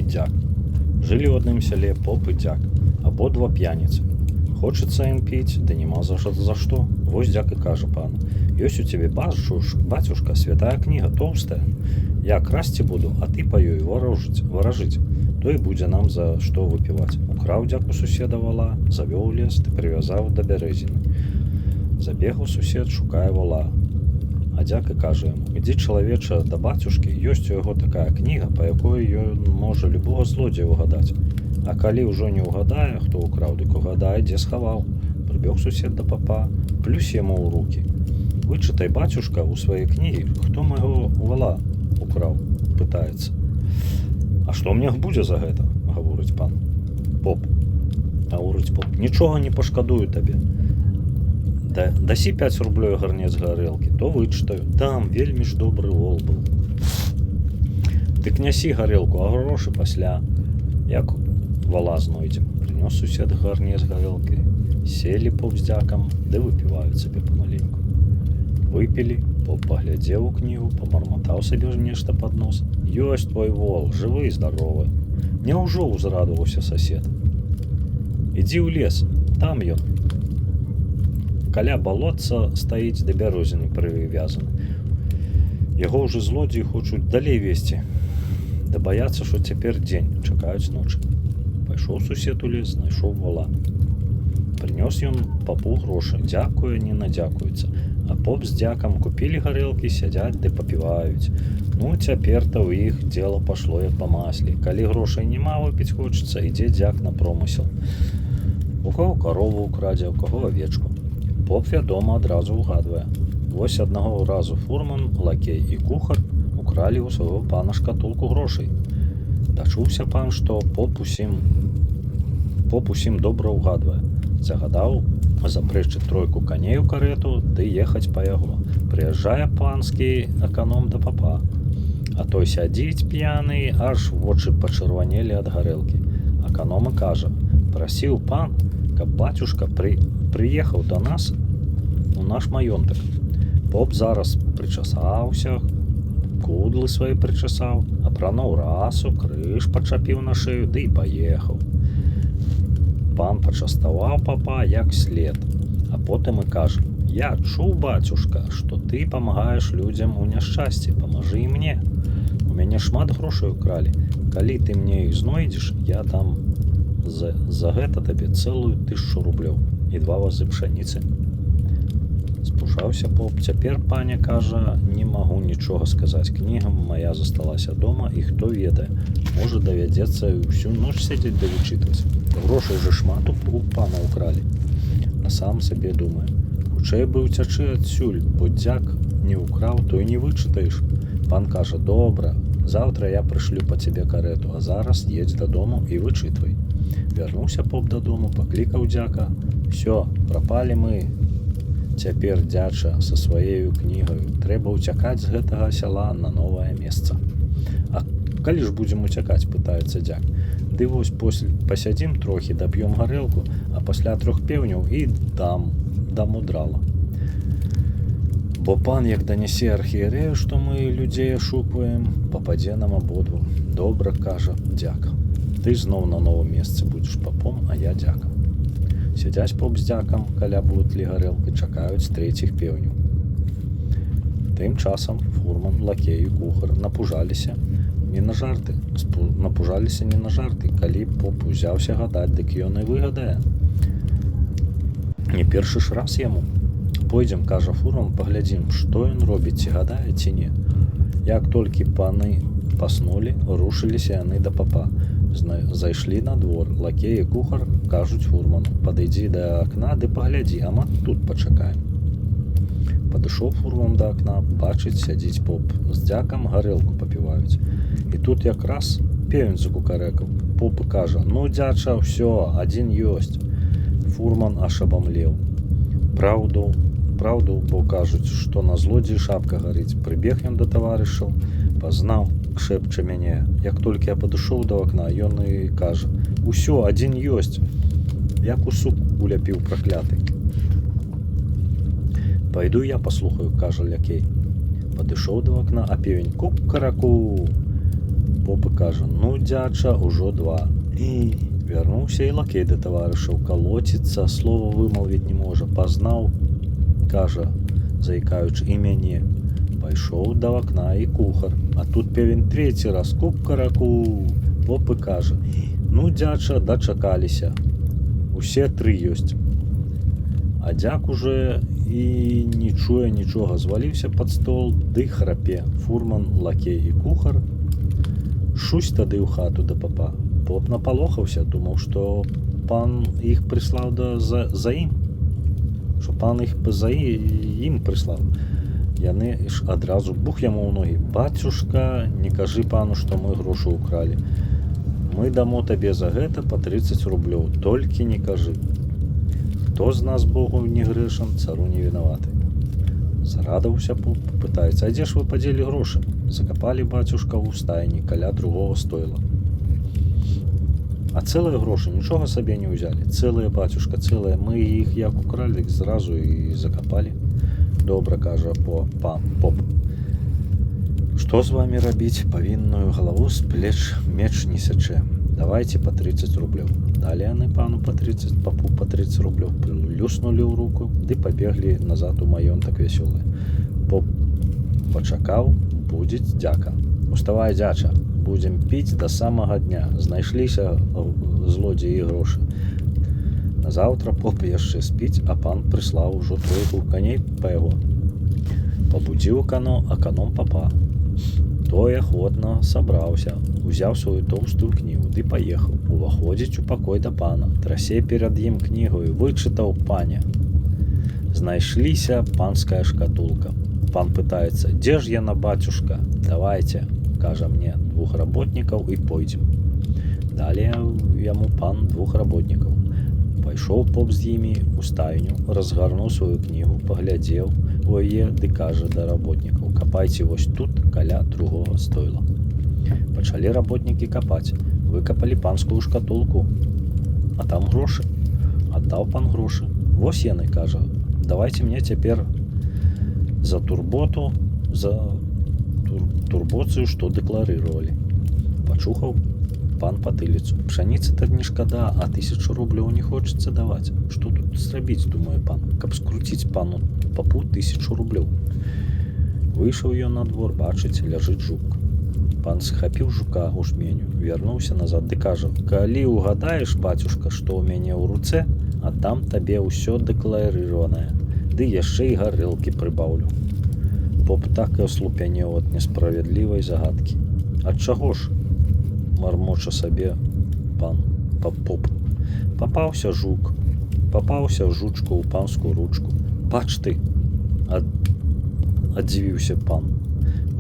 дзяк. Жылі ў адным сяле поп і дзяк, абодва п'яніцы. Хочацца ім піць, ды няма за што. Вось дзяк і кажа пану: «Ёсць у цябе, бацюшка, святая кніга тоўстая. Я красці буду, а ты па ёй варожыць, варажыць. То і будзе нам за што выпіваць». Украў дзяк у суседа вала, завёў у лес ды прывязаў да бярэзіны. Забегаў сусед, шукае вала. А дзяк і кажа яму: «Ідзі, чалавеча, да бацюшкі, ёсць у яго такая кніга, па якой ён можа любога злодзея угадаць. А калі ўжо не ўгадае, хто ўкраў, дык угадае, дзе схаваў». Прыбег сусед да папа, плюсь яму ў рукі. «Вычытай, бацюшка, у сваёй кнігі, хто майго вала украў», — пытаецца. «А што мне будзе за гэта?» — гаворыць пан. Поп. Гаворыць поп: «Нічога не пашкадую табе. Да, дасі 5 рублёў, гарнец гарэлкі, то вычытаю. Там вельмі ж добры вол был. Дык нясі гарэлку, а грошы пасля, як вала знойдзем». Прынёс сусед гарнец гарэлкі. Селі поп з дзякам, ды выпіваюць сабе памаленьку. Выпілі, поп паглядзеў у кнігу, памарматаў сабе ж нешта пад нос. «Ёсць твой вол, жывы і здаровы». «Няўжо?» — узрадаваўся сасед. «Ідзі ў лес, там ён. Каля балотца стаіць, да бярозіны прывязаны. Яго ўжо злодзеі хочуць далей весці. Да баяцца, што цяпер дзень, чакаюць ночы». Пайшоў сусед у лес, знайшоў вала. Прынёс ён папу грошы, дзякуе, не надзякуецца. А поп з дзякам купілі гарэлкі, сядзяць ды папіваюць. Ну, цяпер-то ў іх дело пошло як па масле. Калі грошай няма, выпіць хочацца, ідзе дзяк на промысел. У каго карову украдзе, у каго авечку. Поп, вядома, адразу угадвае. Вось аднаго разу фурман, лакей і кухар укралі ў свайго пана шкатулку грошай. Дачуўся пан, што поп усім добра ўгадвае. Загадаў запрэчы тройку каней у карету ды ехаць па яго. Прыязджае панскі аканом да папа. А той сядзіць п'яны, аж вочы пачырванелі ад гарэлкі. Аканом і кажа: «Прасіў пан, каб бацюшка прыехаў да нас у наш маёнтак». Поп зараз прычасаўся, кудлы свае прычасаў, апрануў расу, крыж пачапіў на шыю ды і паехаў. Пан пачаставаў папа як след, а потым і кажа: «Я чуў, бацюшка, што ты памагаеш людзям у няшчасці, памажы і мне. У мяне шмат грошай укралі. Калі ты мне іх знойдзеш, я дам за гэта табе цэлую 1000 рублёў і два вазы пшаніцы». Спужаўся поп. «Цяпер, пане, — кажа, — не магу нічога сказаць. Кніга моя засталася дома, і хто ведае, можа, давядзецца і ўсю ноч сядзець да вычытваць. Грошай жа шмат у пана укралі». А сам сабе думае: «Хутчэй бы ўцячы адсюль, бо дзяк не ўкраў, то і не вычытаеш». Пан кажа: «Добра, заўтра я прышлю па цябе карету, а зараз едзь дадому і вычытвай». Вярнуўся поп дадому, паклікаў дзяка: «Всё, прапалі мы цяпер, дзяча, са сваею кнігаю. Трэба ўцякаць з гэтага сяла на новае месца». «А калі ж будзем уцякаць?» — пытаецца дзяк. «Ды вось пасядзім трохі, дап'ём гарэлку, а пасля трох пеўняў і даму драла. Бо пан як данясе архіерэю, што мы людзей ашукваем, пападзе нам абодвум». «Добра, — кажа дзяк. — Ты зноў на новым месцы будзеш папом, а я дзякам». Сядзяць поп з дзякам каля бутлі гарэлкі, чакаюць трэціх пеўняў. Тым часам фурман, лакей і кухар напужаліся не на жарты, напужаліся не на жарты. Калі поп узяўся гадаць, дык ён і выгадае. Не першы ж раз яму. «Пойдзем, — кажа фурман, — паглядзім, што ён робіць, ці гадае, ці не». Як толькі паны паснулі, рушыліся яны да папа. Зайшлі на двор. Лакей і кухар кажуць фурману: «Падыдзі да акна ды паглядзі, а мы тут пачакаем». Падышоў фурман да акна, бачыць, сядзіць поп з дзякам, гарэлку папіваюць. І тут якраз певень закукарэкаў. Поп і кажа: «Ну, дзяча, ўсё, адзін ёсць». Фурман аж абамлеў. Праўду, праўду, бо кажуць, што на злодзеі шапка гарыць. Прыбег ён да таварышаў: «Пазнаў, — шэпча, — мяне. Як толькі я падышоў да акна, ён і кажа: «Усё, адзін ёсць». Як у сук уляпіў, пракляты». «Пайду я паслухаю, — кажа лякей. Падышоў да акна, а певень кукараку. Поп і кажа: «Ну, дзяча, ужо два». І вярнуўся і лакей да таварышаў, калоціцца, слова вымалвіць не можа. «Пазнаў, — кажа, заікаючы, — і мяне». Пайшоў да вакна і кухар. А тут певень трэці раз: «Кукараку». Поп і кажа: «Ну, дзяча, дачакаліся. Усе тры ёсць». А дзяк уже і не чуе нічога, зваліўся пад стол ды храпе. Фурман, лакей і кухар шусь тады ў хату да папа. Поп напалохаўся, думаў, што пан іх прыслаў да за ім. Што пан іх за ім прыслаў. Яны ж адразу бух яму ў ногі: «Бацюшка, не кажы пану, што мы грошы ўкралі. Мы дамо табе за гэта па 30 рублёў, толькі не кажы. Хто з нас Богу не грэшан, цару не вінаваты». Зарадаваўся поп, пытаецца: «А дзе ж вы падзелі грошы?» «Закапалі, бацюшка, ў стайні каля другого стойла». «А цэлыя грошы, нічога сабе не ўзялі?» «Цэлыя, бацюшка, цэлыя. Мы іх як укралі, дык зразу і закапалі». «Добра, — кажа пан поп. — Што з вамі рабіць? Павінную галаву з плеч меч не сячэ. Давайте по 30 рублёў». Далі яны пану по 30, папу по 30 рублёў, плюснулі ў руку ды пабеглі назад у маёнтак вясёлы. Поп пачакаў, будзіць дзяка: «Уставай, дзяча, будзем піць да самага дня. Знайшліся злодзеі і грошы». Назаўтра поп яшчэ спіць, а пан прыслаў ужо тройку коней па яго. Пабудзіў аканом папа. Той ахвотна сабраўся, узяў сваю тоўстую кнігу ды паехаў. Уваходзіць у пакой да пана, трасе перад ім кнігою: «Вычытаў, пане. Знайшліся панская шкатулка». Пан пытаецца: «Дзе ж яна, бацюшка?» «Давайте, — кажа, — мне двух работнікаў, і пойдзем». Далі яму пан двух работнікаў. Пайшоў поп з імі ў стайню, разгарнуў сваю кнігу, паглядзеў у яе ды кажа да работнікаў: «Капайце вось тут, каля другога стойла». Пачалі работнікі капаць, выкапалі панскую шкатулку, а там грошы. Аддаў пан грошы. «Вось яны, — кажа, — давайте мне цяпер за турботу, за турбоцыю, што дэкларыравалі». Пачухаў пан патыліцу. Пшаніцы то не шкада, а 1000 рублёў не хочацца даваць. Што тут зрабіць, думае пан, каб скруціць пану папу 1000 рублёў? Выйшаў ён на двор, бачыць, ляжыць жук. Пан схапіў жука ў жменю, вярнуўся назад ды кажа: «Калі угадаеш, бацюшка, што ў мяне ў руцэ, аддам табе ўсё дэкларыраванае, ды яшчэ і гарэлкі прыбаўлю». Поп так і аслупянеў ад несправядлівай загадкі. «Ад чаго ж?» — мармоча сабе пан поп. Папаўся жук, папаўся жучку ў панскую ручку. «Бач ты!» — адзівіўся пан.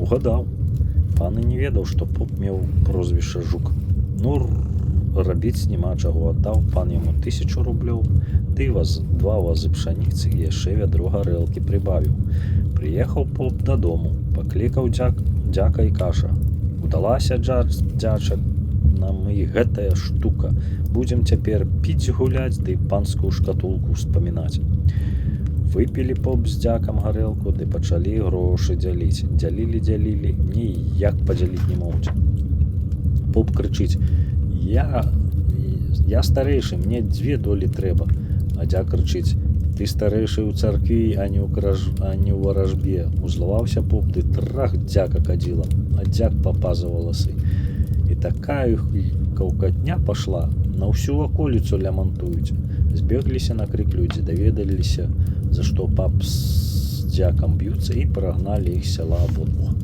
Угадаў. Пан і не ведаў, што поп меў прозвішча Жук. Ну, рабіць няма чаго, аддаў пан яму 1000 рублёў, ды два вазы пшаніцы і яшчэ вядро гарэлкі прыбавіў. Прыехаў поп дадому, паклікаў дзяка і кажа: «Удалася, дзячак, нам і гэтая штука. Будзем цяпер піць, гуляць ды панскую шкатулку успамінаць». Выпілі поп з дзякам гарэлку ды пачалі грошы дзяліць. Дзялілі, дзялілі, ніяк падзяліць не могуць. Поп крычыць: «Я старэйшы, мне дзве долі трэба». А дзяк крычыць: «Ты старэйшы ў царкві, а не ў варажбе». Узлаваўся поп ды трах дзяка кадзілам, а дзяк папа за валасы. І такая іх каўкатня пашла, на ўсю ваколіцу лямантуюць. Збегліся на крык людзі, даведаліся, за што пап з дзякам б'юцца, і прагналі іх з сяла абодвух.